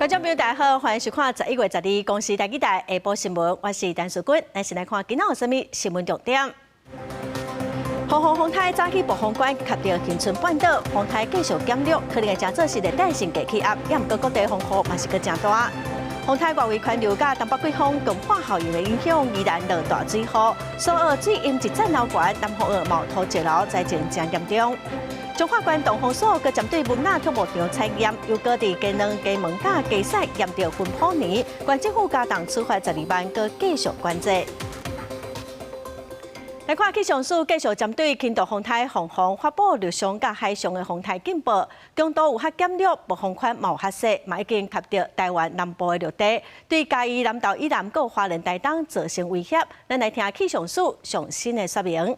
觀眾朋友大家好，歡迎收看11月12公視台語台下晡新聞，我是陳淑君。咱先來看今仔有啥物新聞重點。風風風颱早起暴風圈及著恆春半島，風颱繼續減弱，可能會成做是熱帶性低氣壓，也毋過各地風雨嘛是閣誠大。風颱外圍環流佮東北季風強化效應的影響，宜蘭落大水雨，蘇澳水淹一層樓懸，南風澳嘛土石流災情誠嚴重。彰化縣動防所閣針對蚊仔畜牧場採驗，又閣佇雞卵、雞毛佮雞屎驗著芬普尼，縣政府加重處罰12萬，閣繼續管制。來看氣象署繼續針對輕度風颱鳳凰發布陸上佮海上的風颱警報，強度有較減弱，暴風圈嘛有較細，嘛已經及著臺灣南部的陸地，對嘉義南投以南佮花蓮台東造成威脅。咱來聽氣象署上新的說明。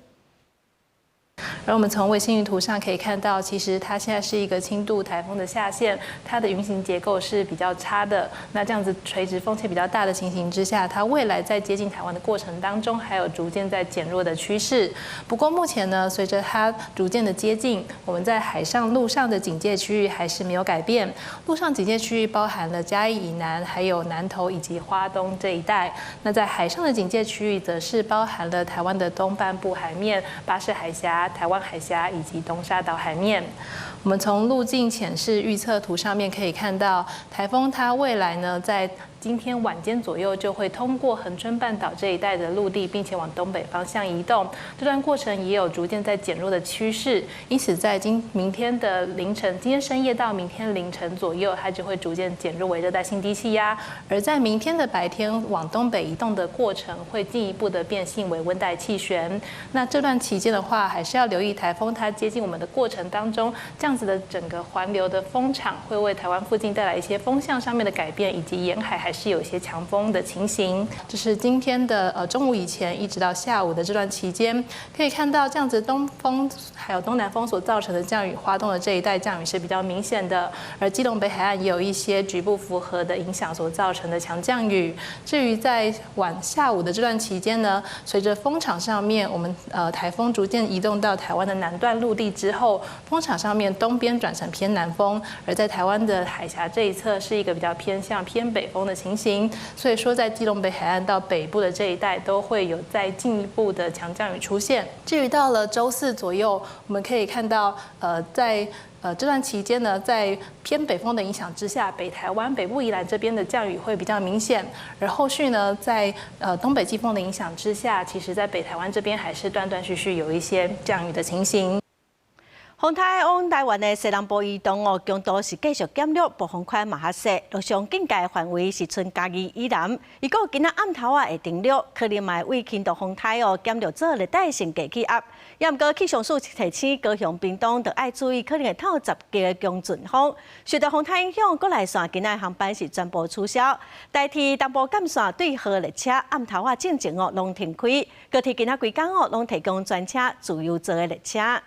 而我們從衛星雲圖上可以看到，其實它現在是一個輕度颱風的下限，它的雲型結構是比較差的。那這樣子垂直風切比較大的情形之下，它未來在接近台灣的過程當中，還有逐漸在減弱的趨勢。不過目前呢，隨着它逐漸的接近，我們在海上、陸上的警戒區域還是沒有改變。陸上警戒區域包含了嘉義以南、還有南投以及花東這一帶。那在海上的警戒區域，則是包含了台灣的東半部海面、巴士海峽、台灣海峽以及東沙島海面。我們從路徑潛勢預測圖上面可以看到，颱風它未來呢，在今天晚間左右就會通過恆春半島這一帶的陸地，並且往東北方向移動。這段過程也有逐漸在減弱的趨勢，因此在今明天的凌晨，今天深夜到明天凌晨左右，它就會逐漸減弱為熱帶性低氣壓。而在明天的白天往東北移動的過程，會進一步的變性為溫帶氣旋。那這段期間的話，還是要留意颱風它接近我們的過程當中，這樣子的整個環流的風場會為台灣附近帶來一些風向上面的改變，以及沿海還是有一些強風的情形。這是今天的中午以前一直到下午的這段期間，可以看到這樣子東風還有東南風所造成的降雨，花東的這一帶降雨是比較明顯的，而基隆北海岸也有一些局部輻合的影響所造成的強降雨。至於在晚下午的這段期間呢，隨着風場上面，我們颱風逐漸移動到台灣的南段陸地之後，風場上面東邊轉成偏南風，而在台灣的海峽這一側是一個比較偏向偏北風的情形，所以說在基隆北海岸到北部的這一帶都會有再進一步的強降雨出現。至於到了週四左右，我們可以看到，在這段期間呢，在偏北風的影響之下，北台灣北部宜蘭這邊的降雨會比較明顯。而後續呢，在東北季風的影響之下，其實在北台灣這邊還是斷斷續續有一些降雨的情形。風颱往台灣的西南部移動哦，強度是繼續減弱，暴風圈嘛較細，陸上警戒範圍是賰嘉義以南。預估今仔暗頭仔會登陸，可能嘛會為輕度風颱哦減弱做熱帶性低氣壓。也毋過氣象署提醒高雄、屏東著愛注意，可能會透10級的強陣風。受到風颱影響，國內線今仔航班是全部取消。台鐵東部幹線對號列車暗頭仔進前哦攏停開，高鐵今仔規工哦攏提供專車自由座的列車。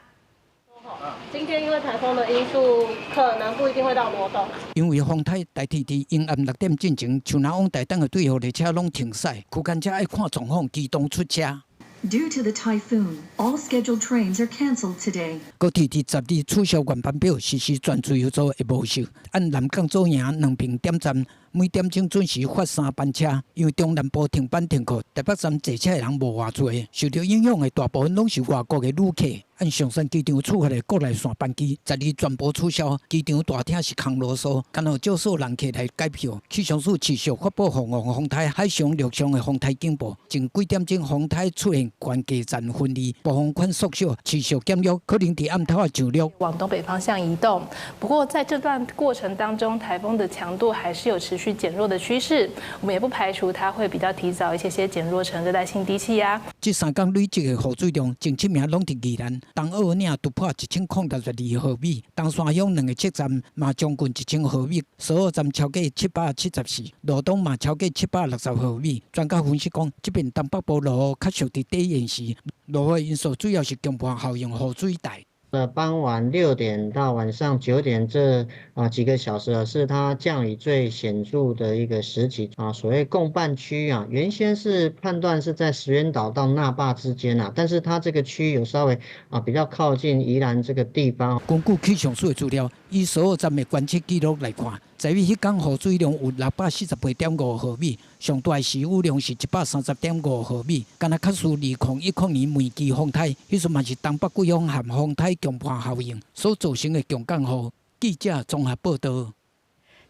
今天因為颱風的因素，可能不一定會到羅東。因為風颱台鐵佇昏暗6點進前，像若往台東的對號列車攏停駛，區間車愛看狀況機動出車。 Due to the typhoon, all scheduled trains are cancelled today. 高鐵佇12取消原班表，實施全自由座的模式。按南港左營兩平點站，每點鐘準時發三班車。因為中南部停班停課，台北站坐車的人無偌濟，受著影響的大部分攏是外國的旅客。按松山機場出發的國內線班機，12全部取消，機場大廳是空囉嗦，干焦少數人客來改票。氣象署持續發布鳳凰風颱海上、陸上的風颱警報，前幾點鐘風颱出現關機站分離，暴風圈縮小，持續減弱，可能佇暗頭仔上陸。往東北方向移動。不過在這段過程當中，颱風的強度還是有持續減弱的趨勢，我們也不排除它會比較提早一些些減弱成熱帶性低氣壓。這三工累積的雨水量，前七名攏佇宜蘭。東澳嶺突破1062毫米，東山鄉兩個測站嘛將近1000毫米，蘇澳站超過774，羅東嘛超過760毫米。專家分析講，這遍東北部落雨較屬佇底延時，落雨因素主要是強迫效應雨水帶。傍晚6點到晚上9點這幾個小時啊，是它降雨最顯著的一個時期啊。所謂共伴區啊，原先是判斷是在石垣島到那霸之間啊，但是它這個區有稍微比較靠近宜蘭這個地方。根據氣象署的資料，以蘇澳站的觀測記錄來看，十一彼工雨水量有648.5毫米，上大時雨量是130.5毫米，敢若較似2010年梅基風颱，彼陣嘛是東北季風和風颱強迫效應所造成的強降雨。記者綜合報導。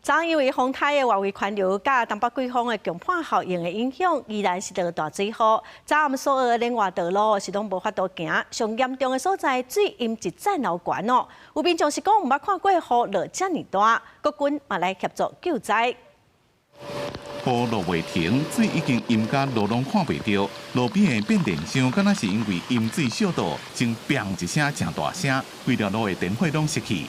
昨因為風颱的外圍環流佮東北季風的強迫效應的影響，依然是落大水雨。昨暗所有的連外道路是攏無法度行，上嚴重的所在水淹一層樓懸哦。有民眾是講毋捌看過雨落遮爾大，國軍嘛來協助救災。雨落袂停，水已經淹甲路攏看袂著，路邊的變電箱敢若是因為淹水燒到，先砰一聲誠大聲，規條路的燈火攏熄去。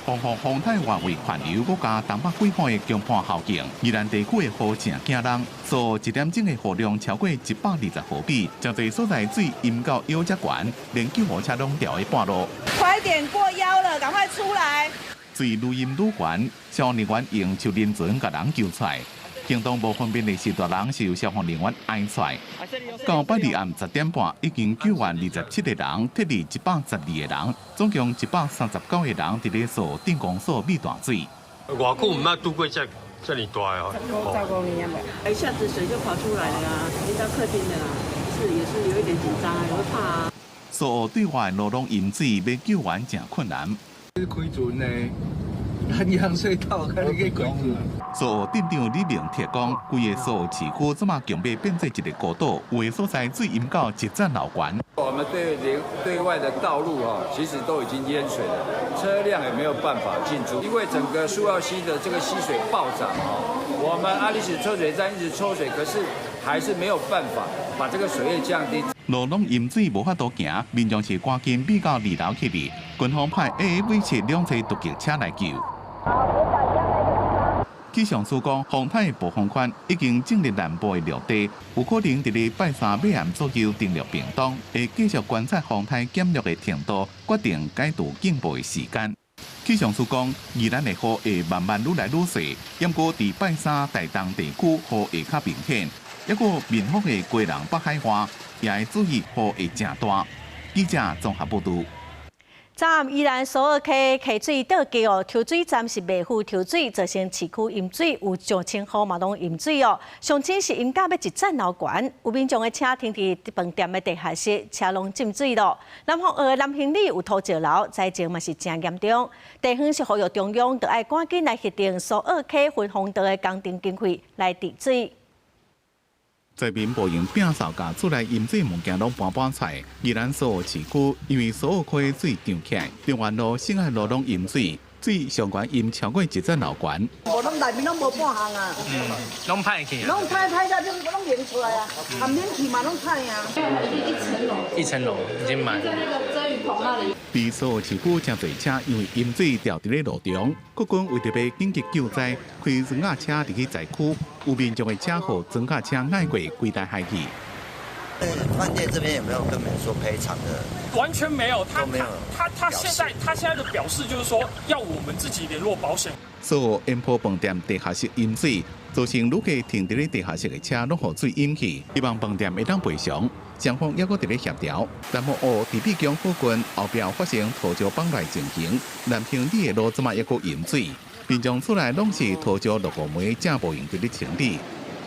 風雨風颱外圍環流，閣加東北季風的強迫效應，宜蘭地區的雨誠驚人，所一點鐘的雨量超過120毫米，誠濟所在水淹到腰遮懸，連救護車攏著愛半路。快點過腰了，趕快出來！水愈淹愈懸，消防人員用手輪船共人救出來。行動無方便的序大人是由消防人員爕出來。到拜二暗10點半，已經救援27個人，撤離112個人，總共139個人佇咧蘇澳鎮公所避大水。偌久毋捌拄過這遮爾大哦！ 15年了，一下子水就跑出來了啊，淋到客廳的啦，是也是有一點緊張啊，也會怕啊。蘇澳對外路攏淹水，欲救援誠困難。開船呢？南洋隧道，看你去開船。蘇澳鎮長李明鐵講，規个蘇澳市區這馬強欲變做一个孤島，有的所在水淹到一層樓懸。我們對連對外的道路啊，其實都已經淹水了，車輛也沒有辦法進出，因為整個蘇澳溪的這個溪水暴漲啊，我們阿里士抽水站一直抽水，可是還是沒有辦法把這個水位降低。路攏淹水無法度行，民眾是趕緊避到二樓去哩。軍方派 AAV 7兩台突擊車來救。氣象署講，風颱暴風圈已經進入南部的陸地，有可能佇咧拜三尾暗左右登陸屏東，會繼續觀察風颱減弱的程度，決定解除警報的時間。氣象署講，宜蘭的雨會慢慢愈來愈細，毋過佇拜三台東地區雨會較明顯，抑閣民福的基隆北海岸也會注意雨會誠大。記者綜合報導。昨暗宜蘭蘇澳溪溪水倒竭哦，抽水站是袂赴抽水，造成市區淹水，有上千戶嘛攏淹水哦。上深是淹甲欲一層樓懸，有民眾的車停佇飯店的地下室，車攏浸水咯。南方澳的南興里有土石流，災情嘛是誠嚴重。地方是呼籲中央，著愛趕緊來核定蘇澳溪分洪道的工程經費來治水。災民無用摒掃共厝內淹水物件攏搬搬出來。宜蘭蘇澳市區因為蘇澳溪水漲起來，中原路、新愛路攏淹水，水上懸淹超過一層樓懸。無攏內面攏無半項啊。嗯，攏歹去。攏歹歹到攏攏淹出來啊！啊，免去嘛攏歹啊。一層樓。一層樓已經滿。佇蘇澳市區誠濟車因為淹水掉佇咧路中，國軍為著欲緊急救災，開裝甲車入去災區，有民眾的車予裝甲車載過規台海去。飯店這邊有沒有跟你們說賠償的？完全沒有，他他他現在的表示就是說要我們自己聯絡保險。蘇澳煙波飯店地下室淹水，造成旅客停佇咧地下室的車攏予水淹去，希望飯店會當賠償。雙方猶閣佇咧協調。南澳佇美宮附近後壁發生土石崩落情形，南興里的路這馬猶閣淹水，民眾厝內攏是土石落雨糜，正無閒佇咧清理。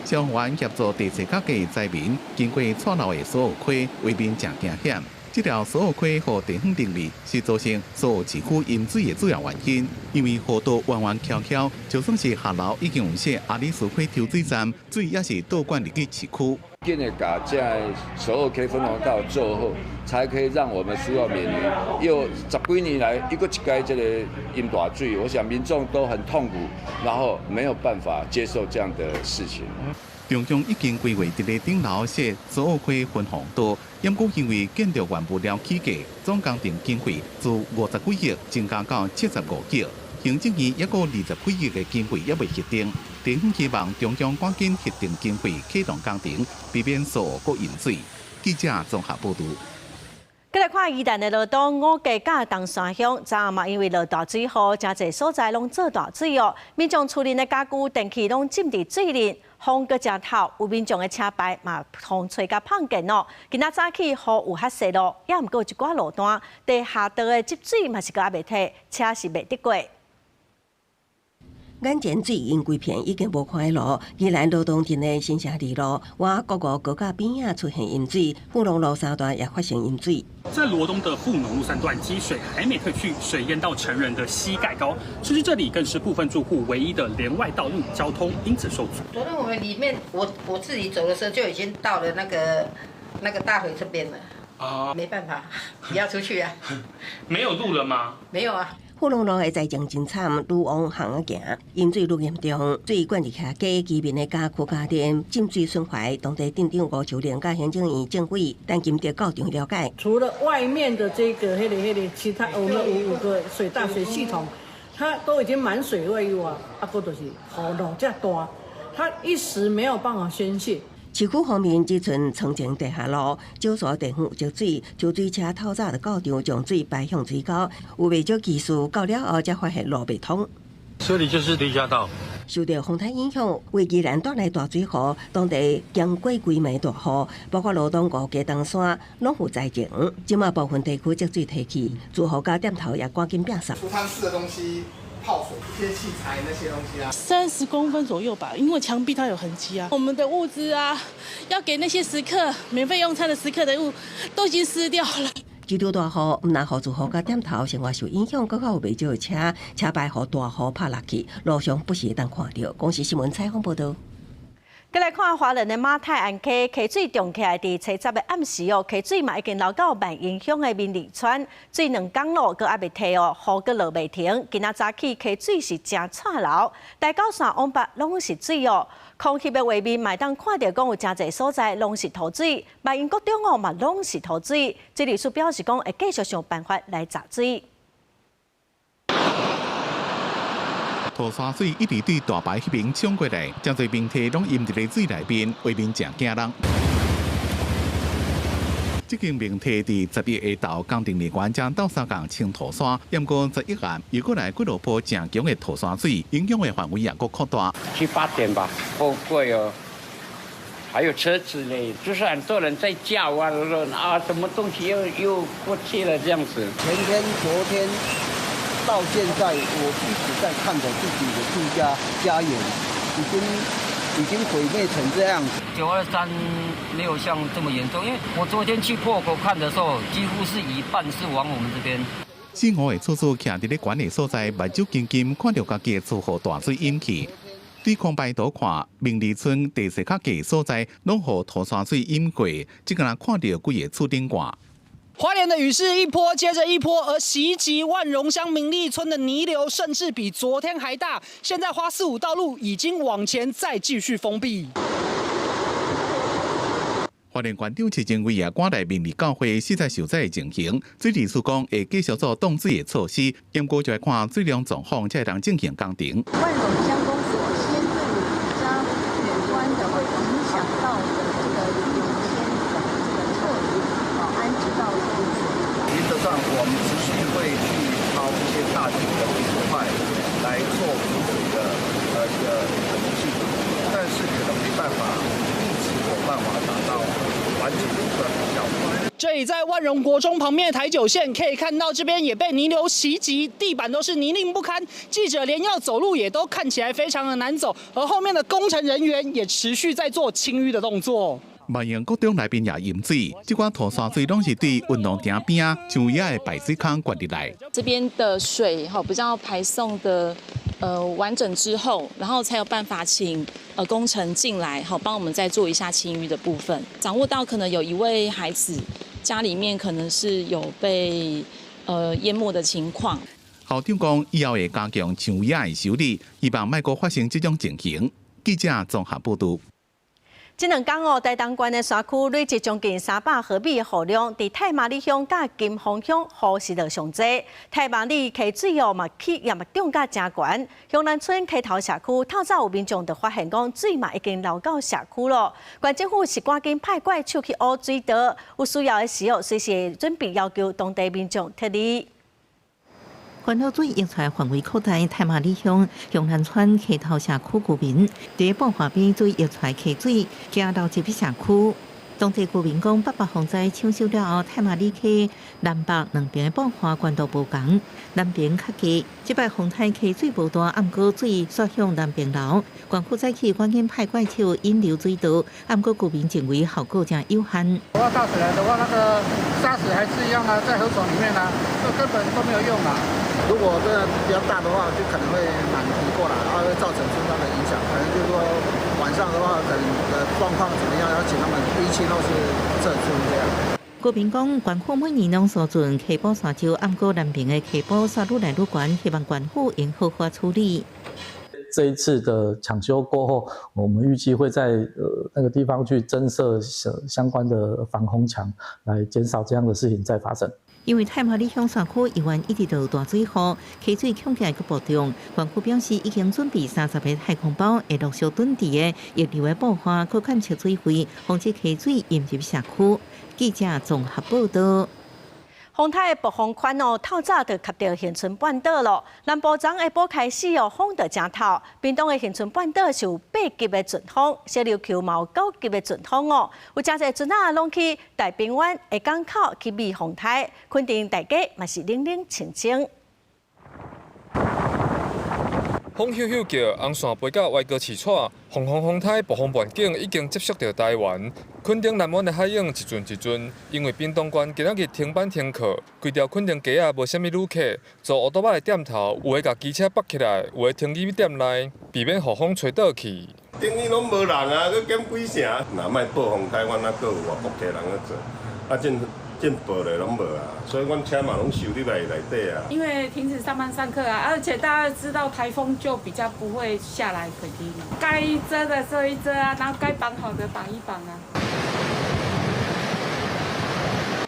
消防員協助第四較低災民經過錯漏的蘇澳溪，畫面誠驚險。這條蘇澳溪予地方認為是造成蘇澳市區淹水的主要原因，因為河道彎彎曲曲，就算是下流已經有設阿里斯溪抽水站，水也是倒灌入去市區。緊的共這个蘇澳溪分洪道做好，才可以讓我們蘇澳免於又十幾年來一閣一擺這個淹大水，我想民眾都很痛苦，然後沒有辦法接受這樣的事情。中央已經規劃佇咧頂樓設蘇澳溪分洪道，毋過因為建築原物料起價，總工程經費自50幾億增加到75億。行政院猶閣20幾億的經費猶未核定，地方希望中央趕緊核定經費啟動工程，避免蘇澳閣淹水。記者綜合報導。閣來看宜蘭的羅東五家佮東山鄉，昨暗嘛因為落大水雨，誠濟所在攏做大水哦。民眾厝內的家具、電器攏浸佇水裡，風閣誠透，有民眾的車牌嘛風吹甲膨見哦。今仔早起雨有較細囉，猶毋過有一寡路段地下道的積水嘛是閣猶未退，車是袂得過。眼前水淹規片已經無看的路，宜蘭羅東鎮的新城二路，倚國五高架邊仔出現淹水，富農路三段也發生淹水。在羅東的富農路三段，積水還沒退去，水淹到成人的膝蓋高，甚至這裡更是部分住戶唯一的連外道路，交通因此受阻。昨天我們裡面，我自己走的時候就已經到了那個大腿這邊了。啊，沒辦法，你要出去啊。沒有路了嗎？沒有啊。富農路的災情真慘，愈往巷仔行，淹水愈嚴重，水灌入遐家，居民的家具家電浸水損壞。當地鎮長吳秋玲佮行政院政委陳金德到場了解。除了外面的這個、彼个、彼个，其他我們五個水大水系統，它都已經滿水位啊，啊，閣就是雨落遮大，它一時沒有辦法宣洩。市區方面，只賰倉前地下路，少數地方有積水，抽水車透早就到場將水排向水溝，有袂少技師到了後才發現路袂通。這裡就是地下道。受到風颱影響，為宜蘭帶來大水雨，當地經過幾暝大雨，包括羅東五家東山攏有災情。這馬部分地區積水退去，住戶佮店頭也趕緊摒掃。儲藏室的東西。泡水、一些器材那些東西啊，30公分左右吧，因為牆壁它有痕跡啊。我們的物資啊，要給那些食客免費用餐的食客的物，都已經濕掉了。這場大雨，毋但予住戶佮店頭生活受影響，閣較有袂少的車車牌予大雨拍落去，路上不時會當看著。公視新聞採訪報導。閣來看花蓮的馬太鞍溪溪水漲起來，佇初十的暗時哦，溪水嘛已經流到萬榮鄉的明里村，水兩工咯，閣猶未退哦，雨閣落袂停。今仔早起溪水是誠掣流，台九線往北攏是水哦。空翕的畫面嘛會當看著講有誠濟所在攏是塗水，萬榮國中哦嘛攏是塗水。水利署表示講會繼續想辦法來閘水。塗沙水一直對大排彼邊衝過來，誠濟平地攏淹佇咧水內面，畫面誠驚人。這間平地佇11下晝，工程人員將鬥相共清塗沙，毋過11暗又閣來幾落波誠強的塗沙水，影響的範圍也閣擴大。七八點吧，好貴哦，還有車子嘞，就是很多人在叫啊，說啊，什麼東西又過去了這樣子。前天、昨天。到現在，我一直在看着自己的住家家園，已經毀滅成這樣子。923沒有像這麼嚴重，因為我昨天去破口看的時候，幾乎是一半是往我們這邊。四五个厝主徛佇咧懸的所在，目睭金金，看著家己的厝予大水淹去。對空白圖看，明里村地勢較低所在，攏予塗沙水淹過，這個人看著規个厝頂蓋。花蓮的雨勢一波接着一波，而襲擊萬榮鄉明利村的泥流甚至比昨天還大。現在花四五道路已經往前再繼續封閉。花蓮縣長徐正偉也趕來明里教會視察受災的情形。水利署講會繼續做擋水的措施，毋過就愛看水量狀況，才會當進行工程。萬榮鄉公所先對比較遠端的會影響到的這個優先的這個撤離，安置到處所。原則上，我們持續會去掏一些大型的土塊來做補水的一個可能性，但是可能沒辦法一直有辦法達到完全阻斷的效果。這裡在萬榮國中旁邊的台九線，可以看到這邊也被泥流襲擊，地板都是泥濘不堪，記者連要走路也都看起來非常的難走，而後面的工程人員也持續在做清淤的動作。萬榮國中內面也淹水，這款塗沙水攏是對運動場邊仔像野的排水孔灌入來。這邊的水哈比較排送的完整之後，然後才有辦法請工程進來，好幫我們再做一下清淤的部分。掌握到可能有一位孩子家裡面可能是有被淹沒的情況。校長講以後會加強牆野的修理，希望莫閣發生這種情形。記者綜合報導。這兩工哦，台東縣的山區累積將近300毫米的雨量，佇太麻里鄉佮金峰鄉雨勢就上濟。太麻里溪水哦嘛起也嘛漲甲誠懸，鄉南村溪頭社區透早有民眾就發現講水嘛已經流到社區咯。縣政府是趕緊派怪手去挖水道，有需要的時候隨時會準備要求當地民眾撤離。環河水溢出來範圍擴大，太麻里鄉鄉南村溪頭社區居民佇爆華邊水溢出來溪水，驚流入去社區。當地居民講，八八風災搶修了後，太麻里溪南北兩邊的爆破懸度無仝，南邊較低。這擺風颱溪水無大，毋過水煞向南邊流。縣府早起趕緊派怪手引流水道，毋過居民認為效果誠有限。如果大水來的話，那個沙石還是一樣啊，在河床裡面啊，這根本都沒有用啊。如果真的比較大的話，就可能會滿堤過來，然後會造成村莊的影響。可能就是說晚上的話，可能的狀況怎麼樣，要請他們移清或是撤村這樣。居民講，縣府每年攏疏浚溪埔沙洲，毋過南邊的溪埔煞愈來愈懸，希望縣府應好好處理。這一次的搶修過後，我們預計會在那個地方去增設相關的防洪牆，來減少這樣的事情再發生。因為太麻里鄉山區猶原一直落大水雨，溪水恐驚閣暴漲。縣府表示已經準備30個太空包，會陸續囤佇个溢流的爆破，閣勘測水位，防止溪水淹入社區。記者綜合報道。風颱暴風圈哦，透早就及著恆春半島咯。南部昨下晡開始哦，風就誠透。屏東的恆春半島是有8級的陣風，小琉球嘛有9級的陣風哦。有誠濟船仔攏去大平灣的港口去避風颱，墾丁大街嘛是冷冷清清。風咻咻叫，紅線飛到歪哥市蔡，風風風颱暴風背景已經接觸著台灣。墾丁南灣的海湧一陣一陣，因為屏東縣今仔日停班停課，規條墾丁街仔無啥物旅客，做烏多仔的店頭，有的共機車縛起來，有的停佇店內，避免予風吹倒去。頂日攏無人啊，閣減幾成？若莫暴風颱，阮猶閣有外國客人咧做，啊，真暴咧攏無啊，所以阮車嘛攏收入來內底啊。因為停止上班上課啊，而且大家知道颱風就比較不會下來墾丁，該遮的遮一遮啊，然後該綁好的綁一綁啊。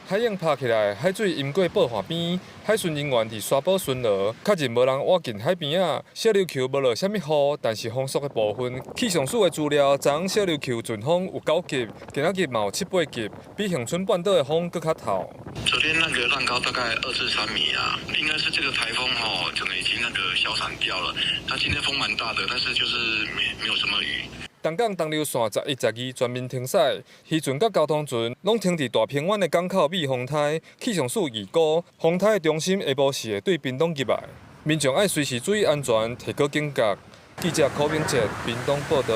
海湧拍起來，海水淹過報岸邊，海巡人員佇沙堡巡邏，確認無人倚近海邊仔。小琉球無落啥物雨，但是風速的部分，氣象署的資料，昨昏小琉球陣風有9級，今仔日嘛有七八級，比恆春半島的風閣較透。昨天那個浪高大概2至3米啊，應該是這個颱風吼，整個已經那個消散掉了。那今天風蠻大的，但是就是沒有什麼雨。東港東流線11、12全面停駛，漁船佮交通船攏停佇大平灣的港口避風颱。氣象署預估，風颱的中心下晡時會對屏東入來，民眾愛隨時注意安全，提高警覺。記者柯明哲屏東報道。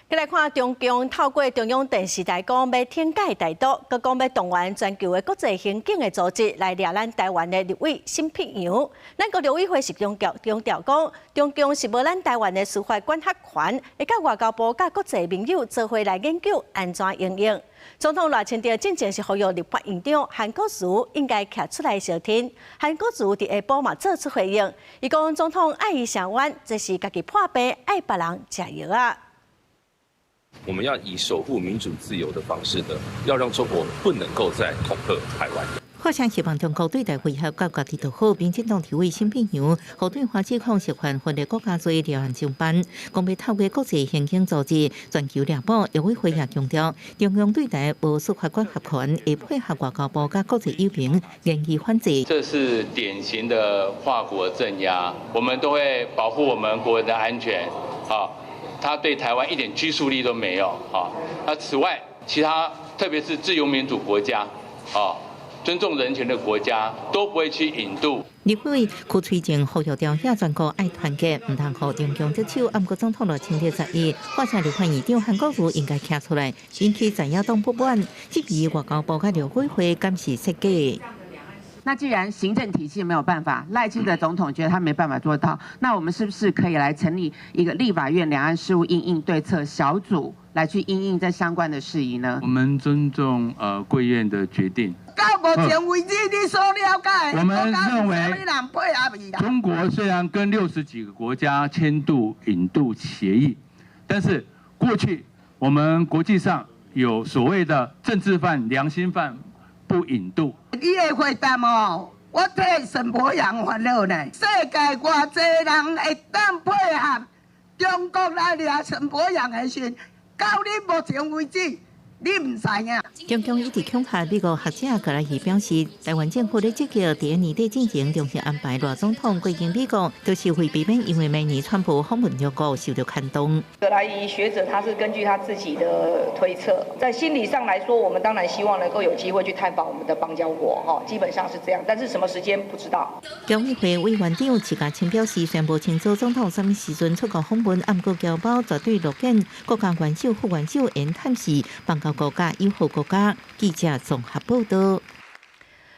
再來看中共透過中央電視台講欲懲戒台獨，閣講欲動員全球的國際刑警的組織來掠咱台灣的立委沈伯洋。咱國陸委會是強調強調講，中共是無咱台灣的司法管轄權，會佮外交部佮國際盟友做伙來研究按怎應用。總統賴清德進前是呼籲立法院長韓國瑜應該徛出來相挺。韓國瑜佇下晡嘛做出回應，伊講總統愛伊聲援，這是家己破病，愛別人食藥仔。我們要以守護民主自由的方式呢，要讓中國不能夠再恐嚇台灣。好像希望中國對台威脅佮家己就好，民進黨立委沈伯洋，予對華指控涉犯分裂國家罪立案偵辦，講欲透過國際刑警組織全球獵捕。陸委會也強調，中共對台無司法管轄權，會配合外交部佮國際友朋研議反制。這是典型的跨國鎮壓，我們都會保護我們國人的安全。好。他對台灣一點拘束力都沒有啊！那此外，其他特別是自由民主國家，啊，尊重人權的國家，都不會去引渡。立委柯翠靜呼籲朝野全國愛團結，毋通予中共得手。毋過總統賴清德十一發聲立法院長韓國瑜應該徛出來，引起在野黨不滿，質疑外交部佮陸委會敢是設計。那既然行政體系沒有辦法，賴清德總統覺得他沒辦法做到，那我們是不是可以來成立一個立法院兩岸事務因應對策小組，來去因應這相關的事宜呢？我們尊重貴院的決定。到目前為止，你所了解，我們認為，中國雖然跟60幾個國家簽訂引渡協議，但是過去我們國際上有所謂的政治犯、良心犯不引渡。你的回答哦，我替沈伯洋煩惱呢。世界偌濟人會當配合中國來掠沈伯洋的時，到你目前為止，你毋知影。中共一直恐嚇美國學者葛來儀表示，臺灣政府咧積極佇年底進前重新安排賴總統過境美國，就是為避免因為明年川普訪問中國受到牽動。葛來儀學者他是根據他自己的推測，在心理上來說，我們當然希望能夠有機會去探訪我們的邦交國，哈，基本上是這樣，但是什麼時間不知道。僑委會委員長徐家清表示，雖然無清楚總統啥物時陣出國訪問，毋過僑胞絕對樂見國家元首、副元首緣探視邦交國家、友好國家。記者綜合報道。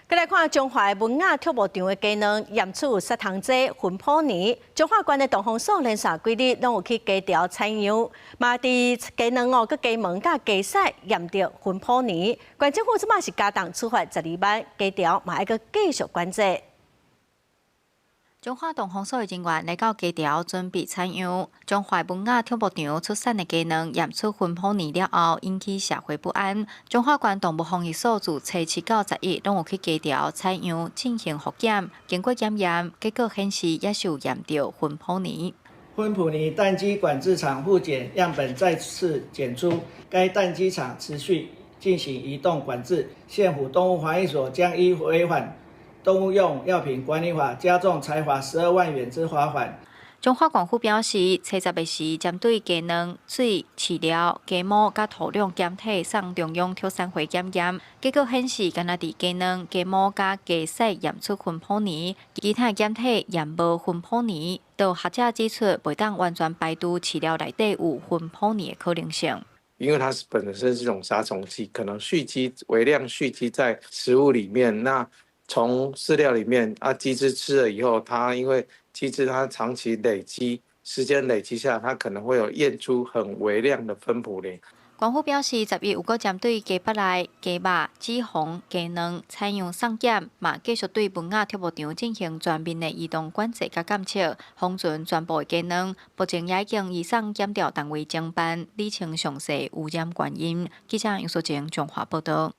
閣來看彰化文雅畜牧場的雞卵驗出殺蟲劑芬普尼，彰化縣的動防所連續幾日攏有去雞巢採樣，嘛佇雞卵哦、閣雞毛佮雞屎驗著芬普尼。縣政府這擺是加重處罰12萬，雞巢嘛愛閣繼續管制。彰化動防所的人員來到雞巢準備採樣，彰化文雅畜牧場出產的雞卵驗出芬普尼了後，引起社會不安。彰化縣動物防疫所自初七到11，攏有去雞巢採樣進行複檢，經過檢驗，結果顯示也是有驗著芬普尼。芬普尼蛋雞管制廠複檢樣本再次檢出，該蛋雞場持續進行移動管制。縣府動物防疫所將依違反動物用藥品管理法加重裁罰12萬元之罰款。彰化縣府表示，初十的時，針對雞卵、水、飼料、雞毛佮土壤檢體送中央畜產會檢驗，結果顯示，干焦佇雞卵、雞毛佮雞屎驗出芬普尼，其他檢體驗無芬普尼。就學者指出，袂當完全排除飼料內底有芬普尼的可能性。因為它是本身是一種殺蟲劑，可能蓄積微量蓄積在食物裡面，那從飼料裡面啊，雞隻吃了以後，它因為雞隻它長期累積，時間累積下，它可能會有驗出很微量的芬普尼。縣府表示，11有閣針對雞腹內、雞肉、脂肪、雞卵採樣送檢，嘛繼續對文雅畜牧場進行全面的移動管制佮監測，封存全部的雞卵。目前也已經移送檢調單位偵辦，理清詳細污染原因。記者楊淑靜彰化報道。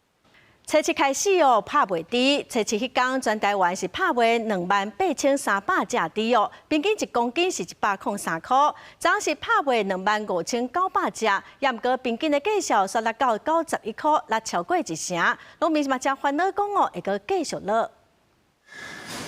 初七開始哦，拍賣豬。初七彼工，全台灣是拍賣28,300隻豬哦，平均一公斤是103塊。昨是拍賣25,900隻，也毋過平均的價數煞落到91塊，落超過一成。農民嘛誠煩惱講哦，會閣繼續落。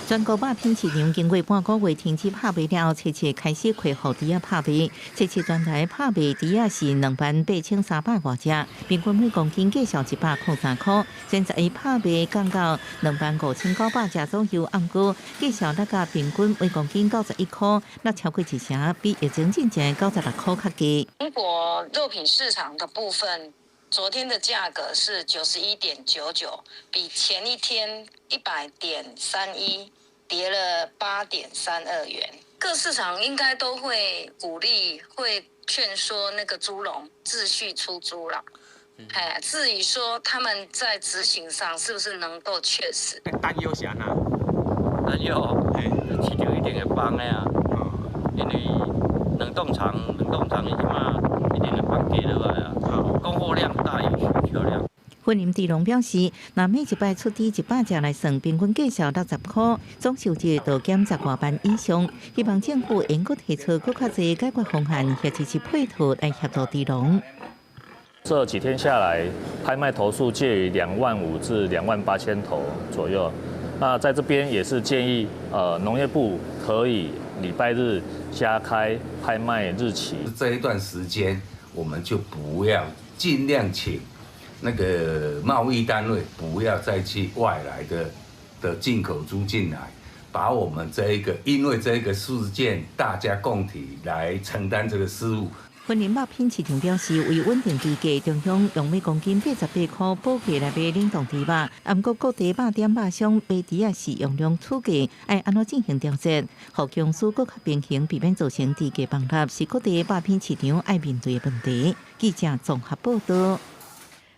全國肉品市場經過半個月停止拍賣了後，初七開始恢復豬仔拍賣。初七全台拍賣豬仔是28,300外隻，平均每公斤價數103塊。前11拍賣降到25,900隻左右，毋過價數落甲平均每公斤91塊，落超過一成，比疫情進前96塊較低。中國肉品市場的部分，昨天的價格是91.99，比前一天100.31跌了8.32元。各市場應該都會鼓勵、會勸說那個豬農繼續出豬啦。哎，至於說他們在執行上是不是能夠確實？擔憂是按怎？擔憂，市場一定會崩的啊，因為冷凍廠、冷凍廠伊這馬一定會崩價落來啊，供貨量大於需求量。雲林豬農表示，若每一擺出豬100隻來算，平均價數60塊，總收入就減10外萬以上。希望政府會閣提出閣較濟解決方案，或者是配套來協助豬農。這幾天下來，拍賣頭數介於2萬5至2萬8千頭左右。那在這邊也是建議，農業部可以禮拜日加開拍賣日期。這一段時間，我們就不要盡量請那個貿易單位不要再去外來的進口豬進來，把我們這一個因為這個事件，大家共體來承擔這個失誤。雲林肉品市場表示，為穩定豬價，中央用每公斤88塊補價來買冷凍豬肉。毋過各地肉店肉商買豬仔時用量取價，愛按怎進行調節，予供需閣較平衡，避免造成豬價崩塌，是各地肉品市場愛面對的問題。記者綜合報道。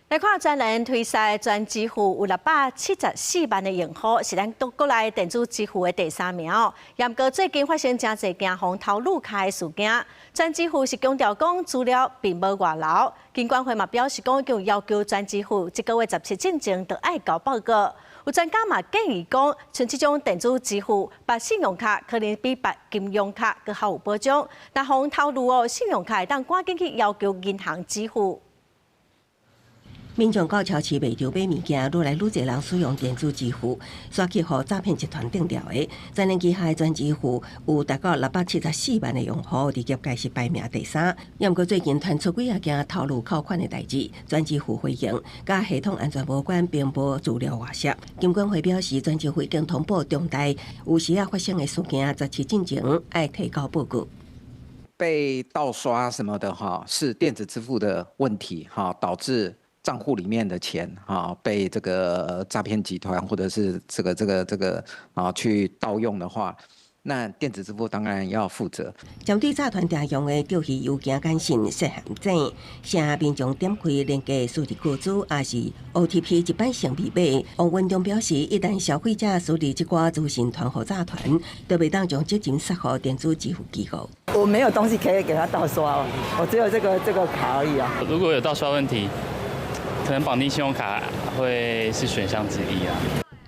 來看專人推賽全支付有674萬的用戶，是咱國內電子支付的第三名。毋過最近發生誠濟驚予偷綠卡的事件，全支付是強調講資料並無外流。金管會嘛表示講，已經要求全支付這個月17進前就愛交報告。有專家嘛建議講，像這種電子支付，綁信用卡可能比綁金融卡閣較有保障。但予偷錄哦，信用卡會當趕緊去要求銀行支付。民眾到超市賣場買物件，愈來愈濟人使用電子支付，煞去予詐騙集團當著的。全聯旗下的全支付有達到674萬的用戶，佇業界是排名第三。毋過最近傳出幾仔件偷路扣款的代誌，全支付回應，佮系統安全無關，並無資料外洩。金管會表示，全支付已經通報重大有時仔發生的事件，17進前愛提交報告。被盜刷什麼的哈，是電子支付的問題哈，導致賬戶裡面的錢啊被這個詐騙集團或者是這個啊去盜用的話，那電子支付當然要負責。針對詐團常用的釣魚郵件簡訊設陷阱，請民眾點開連結輸入個資，抑是 OTP 一般性密碼。王文忠表示，一旦消費者輸入這寡資訊傳予詐團，就袂當將責任卸予電子支付機構。我沒有東西可以給他盜刷，我只有這個卡而已啊。如果有盜刷問題，可能綁定信用卡會是選項之一啊。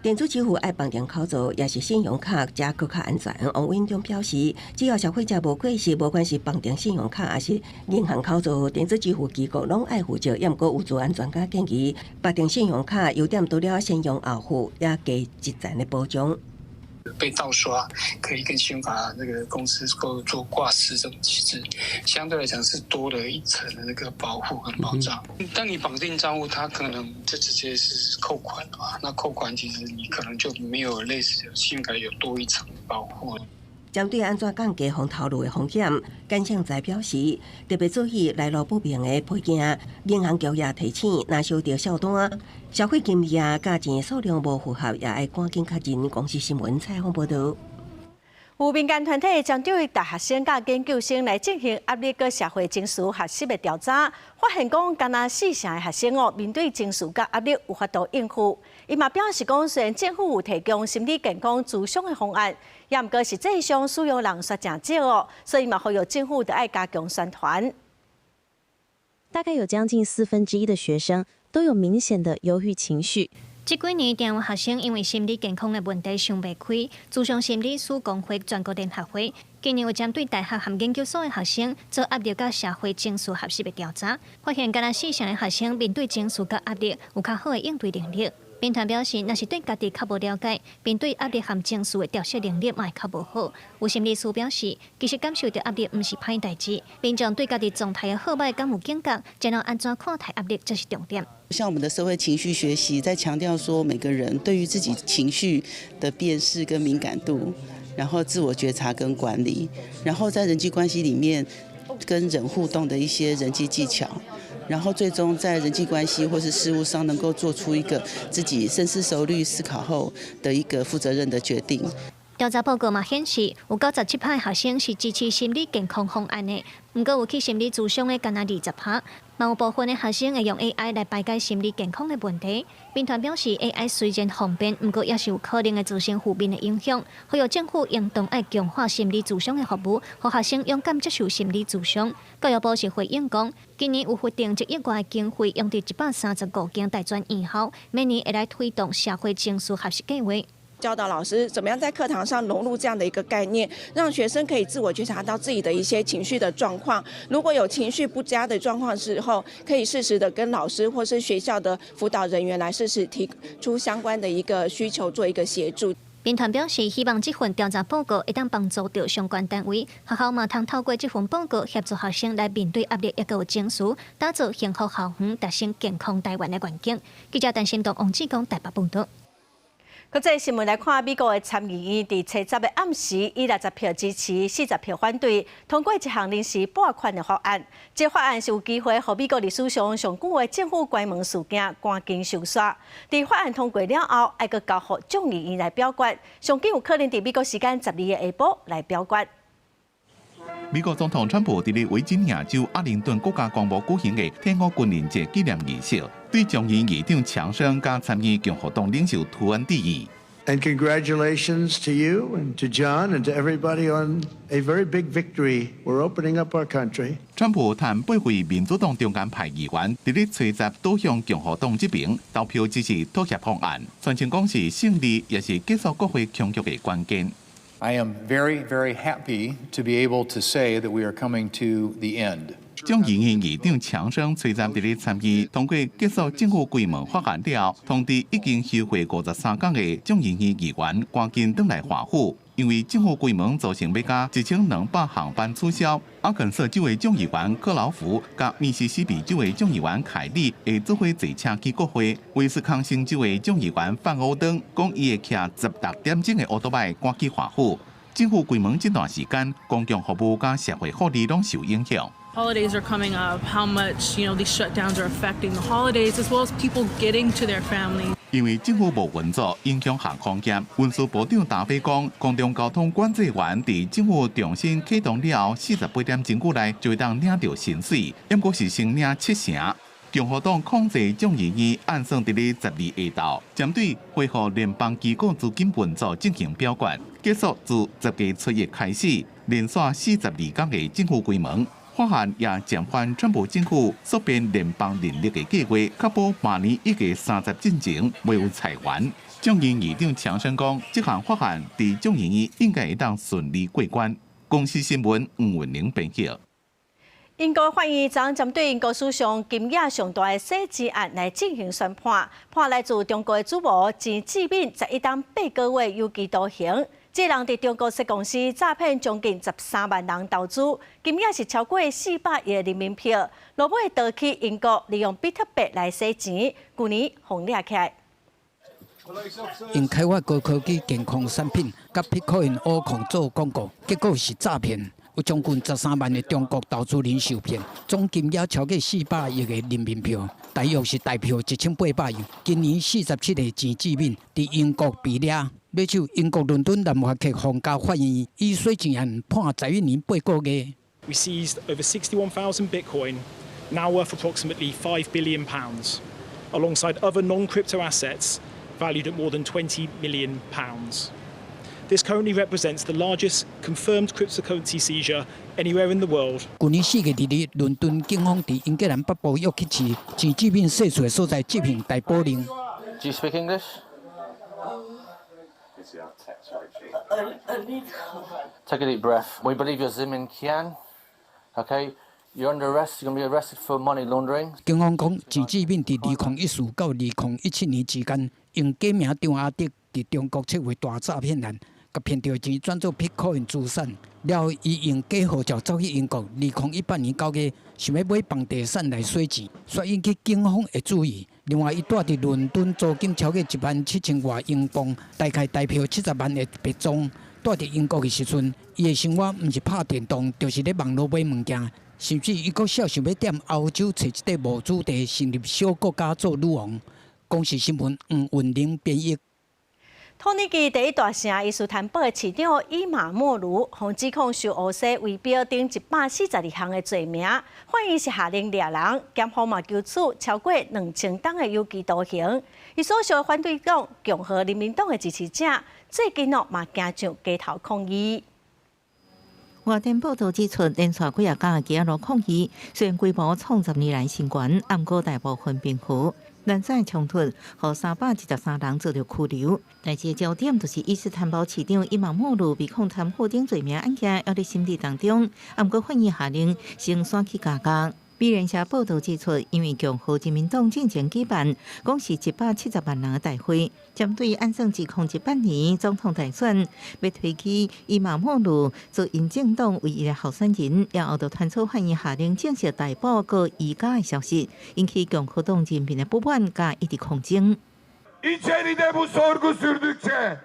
電子支付愛綁定口座，抑是信用卡，才閣較安全。王文忠表示，只要消費者無過失，無管是綁定信用卡抑是銀行口座，電子支付機構攏愛負責。毋過有資安專家建議，綁定信用卡優點除了先用後付，也加一層的保障。被盜刷，可以跟信用卡那個公司做做掛失這種機制，相對來講是多了一層的那個保護跟保障。當你綁定賬戶，它可能就直接是扣款了嘛。那扣款其實你可能就沒有類似信用卡有多一層保護。針對按怎降低防偷路的風險，簡勝才表示，特別注意來路不明的批件，銀行局也提醒，若收到數單，消費金額佮錢數量無符合，也愛趕緊確認。公視新聞採訪報導。有民間團體針對大學生佮研究生來進行壓力佮社會情緒學習的調查，發現講，干焦四成的學生哦，面對情緒佮壓力有法度應付。伊嘛表示講，雖然政府有提供心理健康諮商的方案，也毋過實際上使用人卻誠少哦，所以嘛呼籲政府著愛加強宣傳。大概有將近1/4的學生都有明顯的憂鬱情緒。這幾年，定有學生因為心理健康的問題想袂開，諮商心理師公會全國聯合會今年有針對大學和研究所的學生做壓力佮社會情緒學習的調查，發現干焦四成的學生面對情緒佮壓力有較好的應對能力。民團表示，若是對家己較無了解，面對壓力和情緒的調適能力嘛會較無好。有心理師表示，其實感受著壓力毋是歹代誌，民眾對家己狀態的好䆀敢有警覺，才能按怎看待壓力，這是重點。像我們的社會情緒學習，在強調說每個人對於自己情緒的辨識跟敏感度，然後自我覺察跟管理，然後在人際關係裡面跟人互動的一些人際技巧。然後最終在人際關係或是事務上，能夠做出一個自己深思熟慮思考後的一個負責任的決定。調查報告嘛顯示，有97%的學生是支持心理健康方案的，毋過有去心理諮商的干焦20%。嘛有部分的學生會用 AI 來排解心理健康的問題。民團表示，AI 雖然方便，毋過也是有可能會造成負面的影響。呼籲政府應當愛強化心理諮商的服務，予學生勇敢接受心理諮商。教育部是回應講，今年有核定1億外經費用佇135間大專院校，每年會來推動社會情緒學習計劃。教導老師怎麼樣在課堂上融入這樣的一個概念，讓學生可以自我覺察到自己的一些情緒的狀況。如果有情緒不佳的狀況時候，可以適時的跟老師或是學校的輔導人員來適時提出相關的一個需求，做一個協助。民團表示，希望這份調查報告會當幫助著相關單位，學校嘛通透過這份報告協助學生來面對壓力，抑閣有情緒，打造幸福校園，達成健康台灣的願景。記者陳新東、王志剛台北報導。國際新聞來看，美國的參議院佇初十的暗時，以60票支持、40票反對，通過一項臨時撥款的法案。這法案是有機會予美國歷史上上久的政府關門事件趕緊收煞。佇法案通過了後，愛閣交予眾議院來表決，上緊有可能佇美國時間12的下晡來表決。美國總統川普佇咧維吉尼亞州阿靈頓國家公墓舉行的退伍軍人節紀念儀式，對眾議院議長強生佮參議院共和黨領袖圖恩致意。 And congratulations to you and to John and to everybody on a very big victory. We're opening up our country. 川普趁八位民主黨中間派議員佇咧初十倒向共和黨這邊投票支持妥協方案，宣稱講是勝利，也是結束國會僵局的關鍵。 I am very, very happy to be able to say that we are coming to the end. 眾議院議長強生隨站佇咧參議通過結束政府關門法案了，通知已經休會53天的眾議院議員趕緊轉來華府，因為政府關門造成欲加1200航班取消。阿肯色州的眾議員克勞福佮密西西比州的眾議員凱利會做伙坐車去國會。威斯康星州的眾議員范歐登講，伊會騎16點鐘的歐多擺趕去華府。政府關門這段時間，公共服務佮社會福利攏受影響。 Holidays are coming up, how much these shutdowns are affecting the holidays as well as people getting to their families. 因為政府無運作，影響航空業。運輸部長達飛講，公共交通管制員佇政府重新啟動了後，48點鐘之內就會當領著薪水，毋過是先領七成。共和黨控制眾議院按算佇咧12下晝，針對恢復聯邦機構資金運作進行表決，結束自10月初一開始，連續42天的政府關門。法案也暫緩川普政府縮編聯邦人力的計劃，確保明年1月30進前袂有裁員。眾議院議長強生講，這項法案佇眾議院應該會當順利過關。公視新聞吳文玲編譯。英國法院昨針對英國史上金額上大的洗錢案來進行宣判，判來自中國的主謀錢志敏11冬8個月有期徒刑。這人佇中國設公司詐騙將近13萬人投資，金額是超過400億人民幣。落尾逃去英國，利用比特幣來洗錢，舊年予掠起來。𪜶開發高科技健康產品，佮 Bitcoin 挖礦做廣告，結果是詐騙。有將近13萬的中國投資人受騙，總金額超過400億的人民幣，大約是台幣1800億。今年47歲錢志敏佇英國被掠，買手英國倫敦南華克皇家法院以洗錢案判11年8個月。 We seized over 61,000 Bitcoin, now worth approximately £5 billion, alongside other non-crypto assets valued at more than £20 million. This currently represents the largest confirmed cryptocurrency seizure anywhere in the world. 舊年4月2日，倫敦警方佇英格蘭北部約克市錢志敏洗厝的所在執行逮捕令。 Do you speak English? A little. Take a deep breath. We believe you're Zimin Qian. Okay, you're under arrest. You're going to be arrested for money laundering. 警方講，錢志敏佇2014到2017年之間，用假名張阿德佇中國策劃大詐騙案，共騙著錢轉做 Bitcoin 資產，了後伊用假護照走去英國。2018年9月，想欲買房地產來洗錢，煞引起警方的注意。另外，伊蹛佇倫敦租金超過1萬7千外英鎊，大概台幣70萬的別莊。蹛佇英國的時陣，伊的生活毋是拍電動，就是咧網路買物件，甚至伊閣痟想欲踮歐洲揣一塊無主地，成立小國家做女王。公視新聞黃雲玲編譯。土耳其第一大城伊斯坦堡的市長伊馬莫盧，予指控受烏西圍標等142項的罪名，法院是下令掠人，檢方嘛求處超過2000冬的有期徒刑。伊所屬的反對黨共和人民黨的支持者，最近哦嘛行上街頭抗議。外電報道指出，連續幾仔工街頭抗議，雖然規模創10年來新高，毋過大部分平和。連載衝突，予323人遭著拘留。但是焦點就是伊斯坦堡市長伊馬莫盧被控貪腐等罪名案件，猶佇審理當中。毋過法院下令先徙去加監。美聯社報道指出，因為共和人民黨進前舉辦，講是170萬人的大會，針對按算2018年總統大選，欲推舉伊馬莫盧做𪜶政黨唯一的候選人，了後就傳出法院下令正式逮捕閣移監的消息，引起共和黨人民的不滿，佮一直抗爭。 İçeride bu sorgu sürdükçe,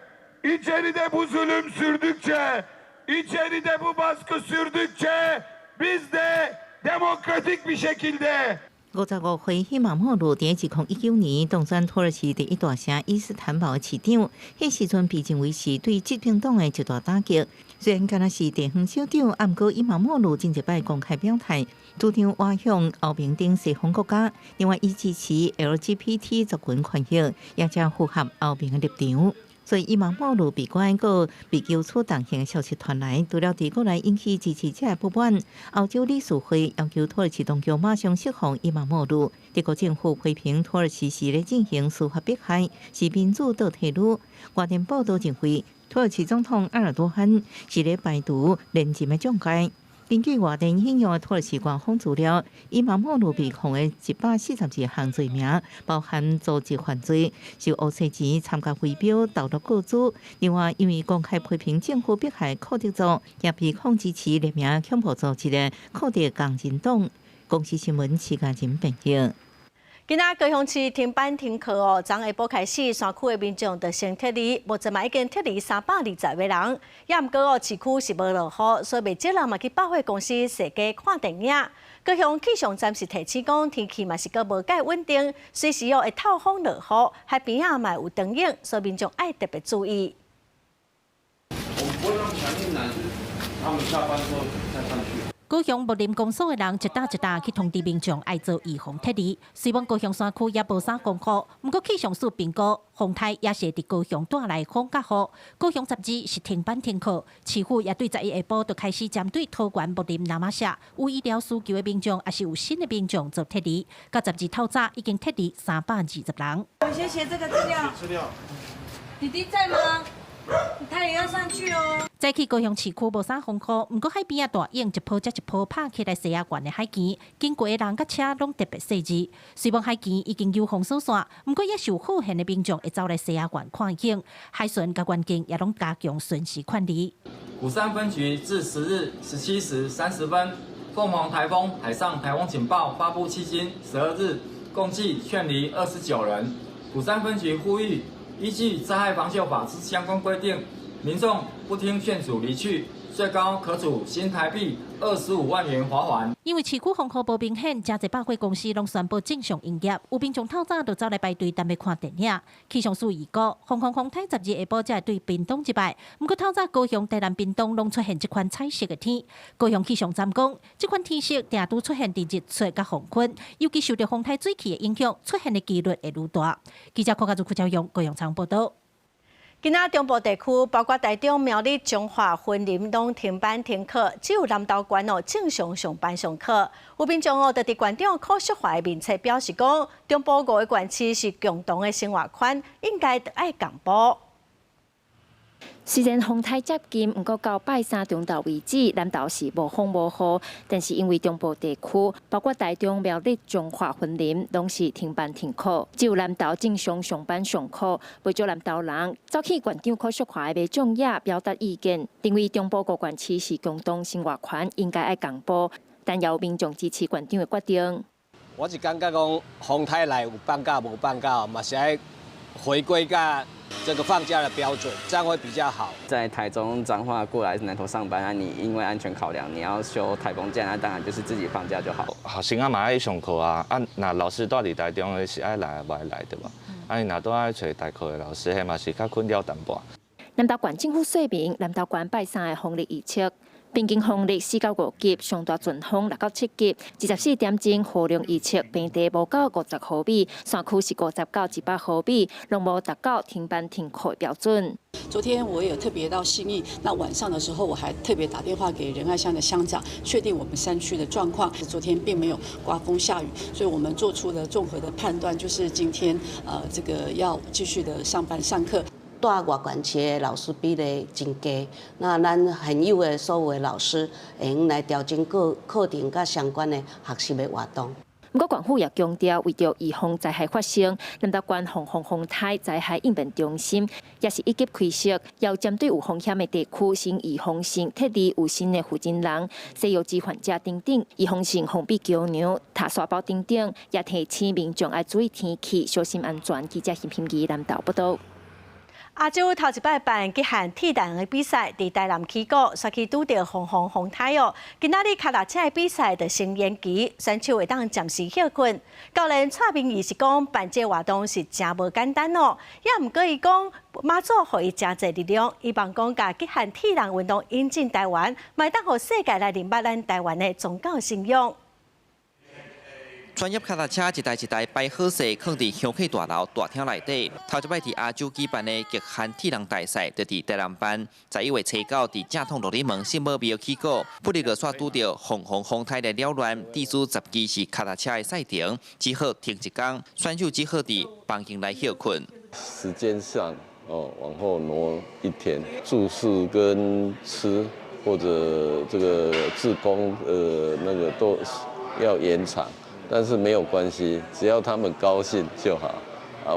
içeride bu zulüm sürdükçe, içeride bu baskı sürdükçe biz de demokratik bir şekilde 55歲伊馬莫盧佇2019年當選土耳其第一大城伊斯坦堡的市長，彼時陣被認為是對執政黨的一大打擊。雖然敢若是地方首長，毋過伊馬莫盧真濟擺公開表態，主張倚向歐盟等西方國家，另外伊支持 LGBT 族群權益，也誠符合歐盟的立場。所以伊馬莫盧被關閣被求處重刑的消息傳來，除了佇國內引起支持者的不滿，歐洲理事會要求土耳其當局馬上釋放伊馬莫盧。德國政府批評土耳其是咧進行司法迫害，是民主倒退嚕。外電報道認為，土耳其總統埃爾多安是咧排除連任的障礙。根據外電引用的土耳其官方資料，伊瑪莫魯被控的142項罪名，包含組織犯罪、受烏洗錢、參加圍標、投入個資。另外，因為公開批評政府迫害庫德族，也被控支持列名恐怖組織的庫德工人黨。公視新聞徐嘉仁編譯。今仔高雄市停班停課哦，昨下晡開始，山區的民眾就先撤離，目前嘛已經撤離320個人。也毋過哦，市區是無落雨，所以袂少人嘛去百貨公司踅街看電影。高雄氣象站是提醒講，天氣嘛是閣無蓋穩定，隨時哦會透風落雨，海邊仔嘛有長湧，所以民眾愛特別注意。我們不會讓強進來，他們下班之後再上去。高雄木林公所的人一搭一搭去通知民眾愛做預防撤離。雖然高雄山區也無啥風雨，毋過氣象署評估風颱也是會佇高雄帶來風佮雨。高雄十二是停班停課，市府也對11下晡就開始針對桃園木林那瑪夏有醫療需求的民眾，抑是有新的民眾做撤離。到十二透早已經撤離320人。我先寫這個資料。資料。弟弟在嗎？他也要上去哦。早起高雄市區無啥風雨，毋過海邊仔大湧一波接一波拍起來西仔縣的海墘，經過的人佮車攏特別細緻。雖然海墘已經有封鎖線，毋過也是有好閒的民眾會走來西仔縣看景。海巡佮員警也攏加強巡視管理。鼓山分局至10日17時30分，鳳凰颱風海上颱風警報發布迄今12日，共計勸離29人。鼓山分局呼籲，依據災害防救法之相關規定，民眾不聽勸阻離去，最高可處新台幣25萬元罰鍰。因為市區風雨無明顯，誠濟百貨公司攏宣布正常營業，有民眾透早就走來排隊等欲看電影。氣象署預估，鳳凰風颱十二下晡才會對屏東入來。毋過透早高雄、台南、屏東攏出現這款彩色的天。高雄氣象站講，這款天色定拄出現佇日出佮黃昏，尤其受著風颱水汽的影響，出現的幾率會愈大。記者柯家祖、柯昭勇高雄採訪報導。今仔中部地區，包括台中、苗栗、彰化、雲林，攏停班停課，只有南投縣哦正常上班上課。有民眾哦，就佇縣長柯淑華的面冊表示講，中部五个縣市是共同的生活圈，應該著愛共步。雖然風颱接近，毋過到拜三中晝為止，南投是無風無雨。但是因為中部地區，包括台中、苗栗、彰化、雲林，攏是停班停課，只有南投正常上班上課。袂少南投人走去縣長柯淑華的民眾也表達意見，認為中部五縣市是共同生活圈，應該愛共步。但也有民眾支持縣長的決定。我是感覺講，風颱來有放假無放假，嘛是愛回歸佮這個放假的標準，這樣會比較好。在台中彰化過來南投上班啊，你因為安全考量，你要休颱風假，那當然就是自己放假就好。學生啊嘛愛上課啊，啊若老師蹛佇台中的是愛來無愛來對無？啊伊若都愛揣代課的老師，彼嘛是較困擾淡薄。南投縣政府說明，南投縣拜三的風力預測，平均風力4到5級，上大陣風6到7級。24點鐘雨量預測平地無到50毫米，山區是50到100毫米，攏無達到停班停課的標準。昨天我也特別到信義，那晚上的時候我還特別打電話給仁愛鄉的鄉長，確定我們山區的狀況。昨天並沒有颳風下雨，所以我們做出了綜合的判斷，就是今天這個要繼續的上班上課。蹛外縣市的老師比例真低，那咱現有的所有的老師會用來調整課課程佮相關的學習的活動。毋過，縣府也強調，為著預防災害發生，南投縣防風風颱災害應變中心也是一級開設，要針對有風險的地區，先預防性撤離有新的負責人、西藥機患者等等，預防性封閉橋梁、塔沙包等等，也提醒民眾愛注意天氣，小心安全。記者邢品儀南投報導。亞洲頭一擺辦極限鐵人的比賽，佇台南起鼓，煞去拄著鳳凰風颱哦。今仔日跤踏車的比賽就先延期，選手會當暫時歇睏。教練蔡明義是講辦這個活動是誠無簡單哦，也毋過伊講媽祖予伊誠濟力量，希望講共極限鐵人運動引進台灣，嘛會當予世界來認捌咱台灣的宗教信仰。專業跤踏車一台一台擺好勢，囥佇香客大樓大廳內底。頭一擺佇亞洲舉辦的極限鐵人大賽，就佇台南辦。11月初9，佇正統鹿耳門聖母廟起鼓，不日個煞拄著鳳凰風颱來擾亂，致使十二是跤踏車的賽程，只好停一工，選手只好佇房間內歇睏。時間上哦，往後挪一天，住宿跟吃。或者這個志工，那個都要延長，但是沒有關係，只要他們高興就好。啊，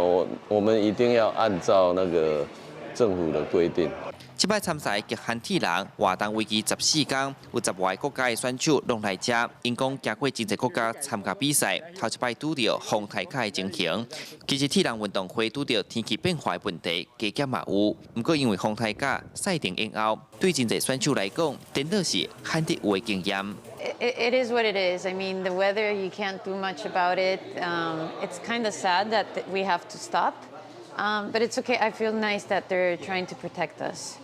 我們一定要按照那個政府的規定。這擺參賽極限鐵人活動為期14天，有10外個國家的選手攏來遮。𪜶講行過真濟國家參加比賽，頭一擺拄著風颱甲的情形。其實鐵人運動會拄著天氣變化的問題，加減嘛有。毋過因為風颱甲賽程延後，對真濟選手來講，顛倒是罕得有的經驗。 It is what it is. I mean, the weather, you can't do much about it. It's kind of sad that we have to stop. But it's okay. I feel nice that they're trying to protect us.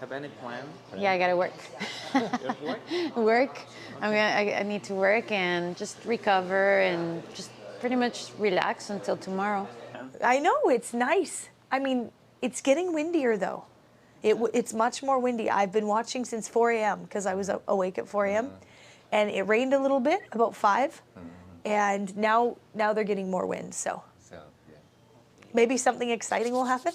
Have any plan? Yeah, I gotta work. Work. I need to work and just recover and just pretty much relax until tomorrow. I know, it's nice. I mean, it's getting windier though. It's much more windy. I've been watching since 4 a.m. because I was awake at 4 a.m. And it rained a little bit, about 5. And now they're getting more wind, so maybe something exciting will happen.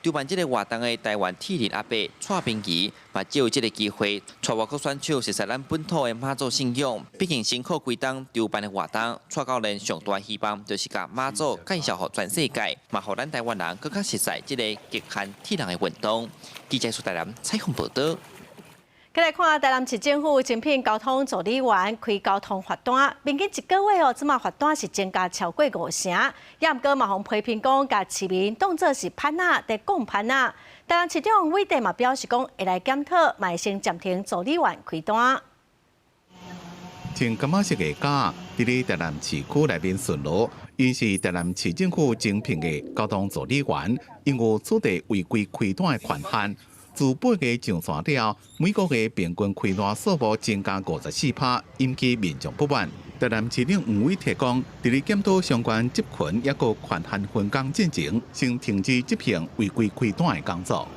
籌辦這個活動的台灣鐵人阿伯蔡明儀嘛，藉由這個機會，帶外國選手熟悉咱本土的媽祖信仰。畢竟辛苦幾冬籌辦的活動，蔡教練上大希望就是共媽祖介紹予全世界，嘛予咱台灣人閣較熟悉這個極限鐵人的運動。記者蘇台南採訪報導。再來看台南市政府徵聘交通助理員開交通罰單，平均一個月哦，這馬罰單是增加超過5成。也毋過嘛，予批評講，共市民當做是潘仔，佇講潘仔。台南市長韋德嘛表示講，會來檢討，嘛會先暫停助理員開單。穿柑仔色的甲，佇咧台南市區內面巡邏，𪜶是台南市政府徵聘的交通助理員，𪜶有取得違規開單的權限。自8月上線了，每個月平均開單數目增加54%，引起民眾不滿。台南市長黃偉哲講，佇咧檢討相關執勤抑閣權限分工進前，先停止執行違規開單的工作。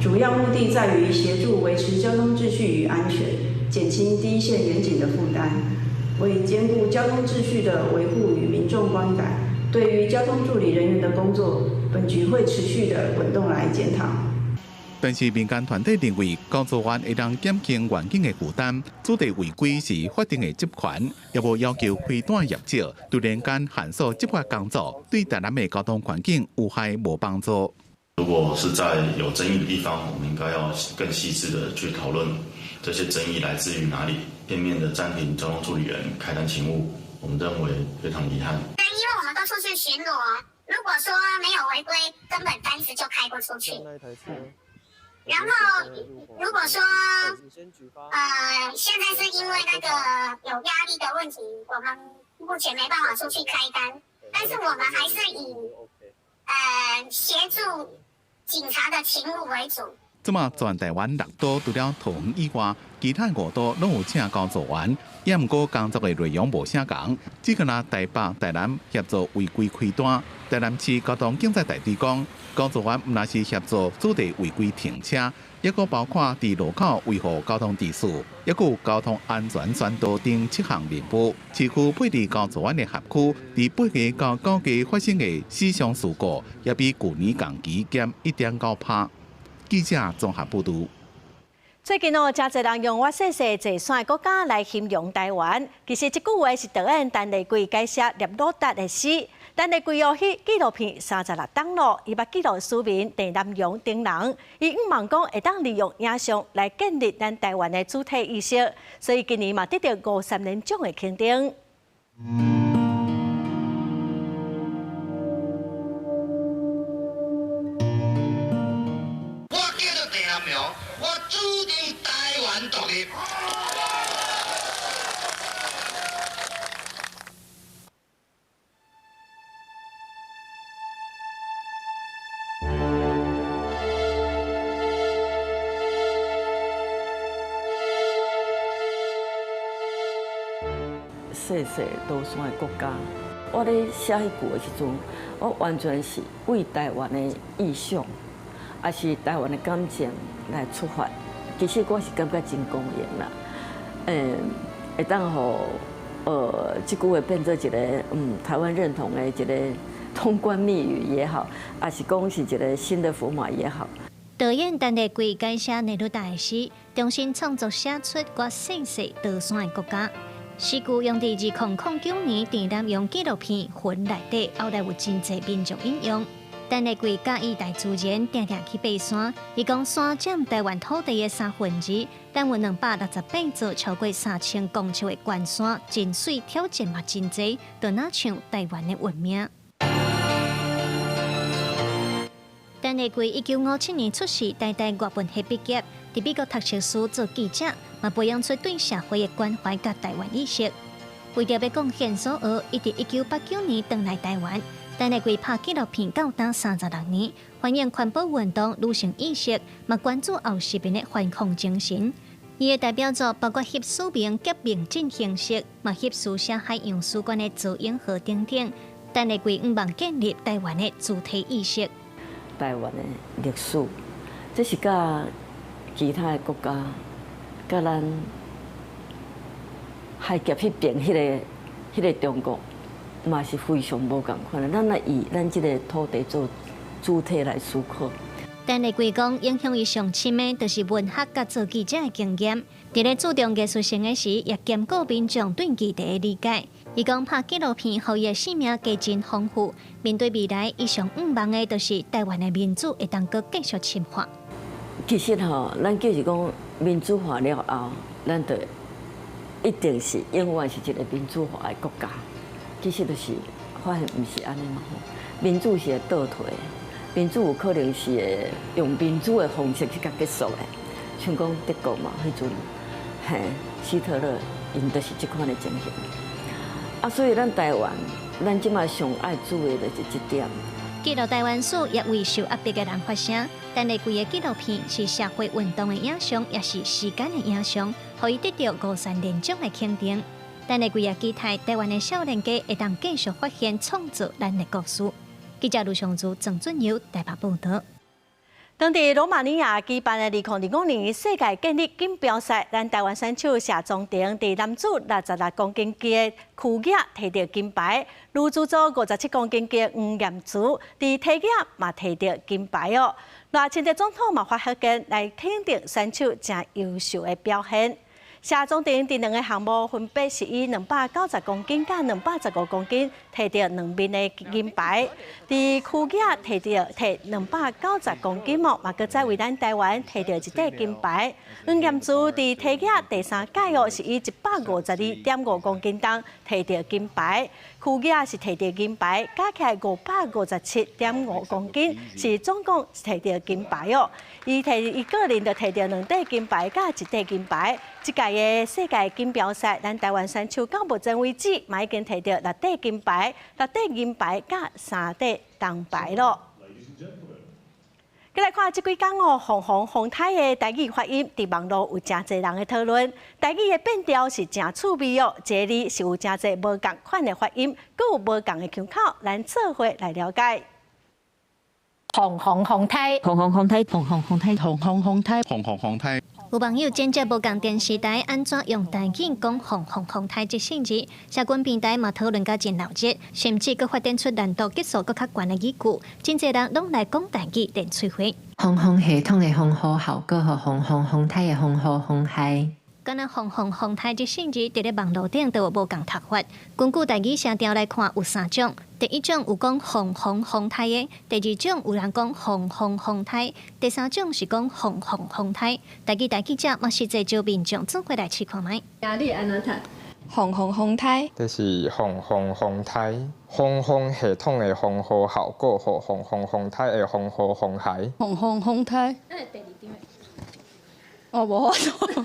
主要目的在於協助維持交通秩序與安全，減輕第一線員警的負擔，為兼顧交通秩序的維護與民眾觀感，對於交通助理人員的工作，本局會持續的滾動來檢討。但是民間團體認為，交助員會當減輕員警的負擔，取締違規是法定的職權，也無要求開單業者突然間限縮執法工作，對台南的交通環境有害無幫助。如果是在有爭議的地方，我們應該要更細緻的去討論這些爭議來自於哪裡。片面的暫停交通助理員開單勤務，我們認為非常遺憾。對，因為我們都出去巡邏，如果說沒有違規，根本單子就開不出去。然後，如果說，現在是因為那個有壓力的問題，我們目前沒辦法出去開單，但是我們還是以，協助警察的勤務為主。這馬全台灣6都除了桃園以外，其他5都攏有請交助員，也毋過工作的內容無啥仝，只干焦台北、台南協助違規開單。台南市交通警察大隊講，交助員毋但是協助取締違規停車，抑閣包括佇路口維護交通秩序，抑閣有交通安全宣導等7項任務。市區配置交助員的轄區，佇8月到9月發生的死傷事故，也比舊年同期減1.9%。記者綜合報導。最近哦，誠濟人用我細細坐山的國家來形容台灣。其實這句話是導演陳麗貴改寫聶魯達的詩。陳麗貴哦，彼紀錄片36冬咯，伊捌記錄市民鄭南榕等人，伊向望講會當利用影像來建立咱台灣的主體意識，所以今年嘛得著53年獎的肯定。我叫做鄭南榕，我主張台灣獨立。細細多山的國家，我咧寫彼句的時陣，我完全是為台灣的意向，也是台灣的感情來出發。其實我是感覺真光榮啦，會當予這句話變做一個台灣認同的一個通關密語也好，也是講是一個新的符碼也好。導演陳麗貴改寫聶魯達的詩，重新創作寫出我細細桃山的國家。詩句用佇2009年佇南洋紀錄片《魂》內底，後來有真濟民眾引用。陳麗貴佮意大自然，定定去爬山。伊講山佔台灣土地的三分二，咱有268座超過3000公尺的懸山，真媠挑戰嘛真濟，就若像台灣的運命。陳麗貴1957年出世，台大外文系畢業，佇美國讀碩士做記者，嘛培養出對社會的關懷佮台灣意識。為著欲貢獻所學，伊佇1989年轉來台灣。陳麗貴拍紀錄片到今36年，反映環保運動、女性意識，嘛關注後殖民的反抗精神。伊的代表作包括翕署名革命進行式，嘛翕書寫海洋史觀的造影號等等。陳麗貴向望建立台灣的主體意識。台灣的歷史，這是佮其他的國家，佮咱海峽彼邊彼個中國，嘛是非常無仝款的。咱來以咱這個土地做主體來思考。陳麗貴講，影響伊上深的，就是文學佮做記者的經驗。佇咧注重藝術性的時，也兼顧民眾對議題的理解。伊講拍紀錄片，予伊的生命加真豐富。面對未來，伊上向望的，就是台灣的民主會當閣繼續深化。其實吼，咱就是講民主化了後，咱就一定是永遠是一個民主化的國家。其實就是發現毋是按呢嘛吼，民主是會倒退的，民主有可能是會用民主的方式去共結束的，像講德國嘛，彼陣嘿，希特勒𪜶就是這款的情形。啊，所以咱台灣，咱這馬上愛注意的就是這點。記錄台灣史，也為受壓迫的人發聲。陳麗貴的紀錄片是社會運動的影像，也是時間的影像，予伊得著五山連獎的肯定。陳麗貴也期待台灣的少年家會當繼續發現創造咱的故事。記者盧尚珠、鄭俊友台北報導。當地羅馬尼亞舉辦的2025年世界健力錦標賽，咱台灣選手謝宗廷佇男子66公斤級的屈舉提著金牌，女子組57公斤級黃艷珠佇提舉嘛提著金牌哦。賴清德總統嘛發賀電來肯定選手誠優秀的表現。謝宗廷佇兩个項目分別是以290公斤佮215公斤提著兩面的銀牌，佇屈舉提著提290公斤嘛，閣再為咱台灣提著一塊金牌。黃艷珠佇提舉第三屆哦，是以152.5公斤重提著金牌，屈舉是提著銀牌，加起來557.5公斤，是總共提著金牌哦。伊提伊個人就提著兩塊金牌佮一塊銀牌。這屆的世界錦標賽，咱台灣選手到目前為止，嘛已經提著六塊金牌、六塊銀牌佮三塊銅牌囉。閣來看這幾工哦，鳳凰風颱的台語發音，佇網路有誠濟人的討論。台語的變調是誠趣味哦，這個字是有誠濟無仝款的發音，閣有無仝的腔口，咱做伙來了解。鳳凰風颱，鳳凰風颱，鳳凰風颱，鳳凰風颱，鳳凰風颱。有網友剪接無仝電視台按怎用台語講“鳳凰風颱”這四字，社群平台嘛討論甲真鬧熱，甚至閣發展出難度級數閣較懸的語句，真濟人攏來講台語練喙花。防風系統的防護效果，予鳳凰風颱的風雨風害。敢若鳳凰風颱這四字，佇咧網路頂都有無仝讀法。根據台語聲調來看，有三種。第一種有講鳳凰風颱的，第二種有人講鳳凰風颱，第三種是講鳳凰風颱。台語台記者嘛實際招民眾做伙來試看覓。啊，你按怎讀？鳳凰風颱。這是鳳凰風颱，防風系統的防護效果，予鳳凰風颱的風雨風害。鳳凰風颱。那第二張。哦，無法度。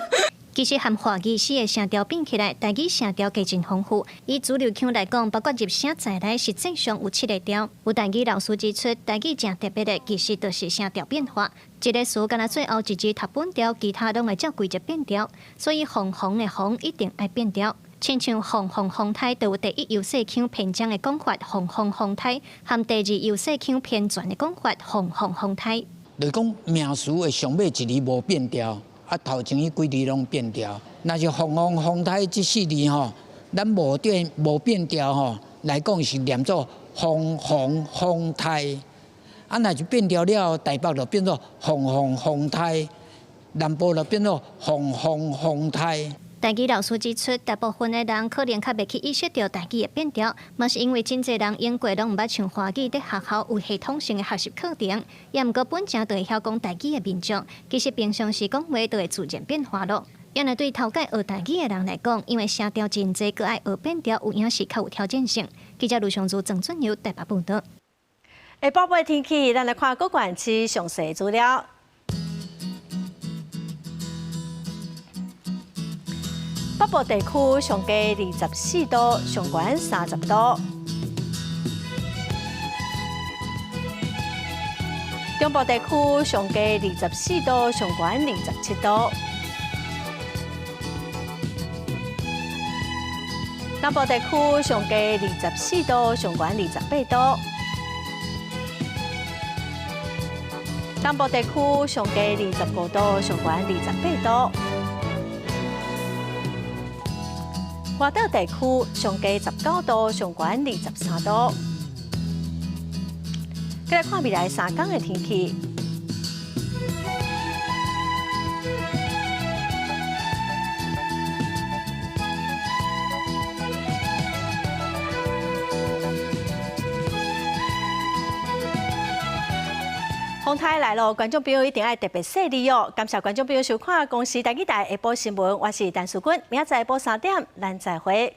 其實和華語四个聲調變起來，台語聲調加真豐富。以主流腔來講，包括入聲在內，實際上有七个調。有台語老師指出，台語誠特別的，其實就是聲調變化。一个詞，干焦最後一字讀本調，其他攏會照規則變調。所以鳳凰的鳳一定愛變調。親像鳳凰風颱，就有第一優勢腔偏正的講法，鳳凰風颱；和第二優勢腔偏轉的講法，鳳凰風颱。就是講名詞的上尾一字無變調。啊，頭前彼幾字攏變調。若是鳳凰風颱這四字吼，咱無變無變調吼，來講是念做鳳凰風颱。啊，若是變調了後，台北就變做鳳凰風颱。南部就變做防風風颱。台語老師指出，大部分的人可能較袂去意識著台語的變調，嘛是因為真濟人英國攏毋捌像華語佇學校有系統性的學習課程，也毋過本正就會曉講台語的民眾，其實平常時講話就會自然變化囉。也若對頭擺學台語的人來講，因為聲調真濟，閣愛學變調，有影是較有挑戰性。記者盧尚祖、鄭俊友台北報導。下晡的天氣，咱來看各縣市詳細資料。北部地區上低24度，上懸30度。中部地區上低24度，上懸27度。南部地區上低24度，上懸28度。東部地區上低25度，上懸28度。外島地區上低19度，上懸23度。再來看未來三天的天氣。風颱來囉，觀眾朋友一定愛特別細膩哦。感謝觀眾朋友收看《公視台語台》下晡新聞，我是陳淑君，明仔載下晡3點，咱再會。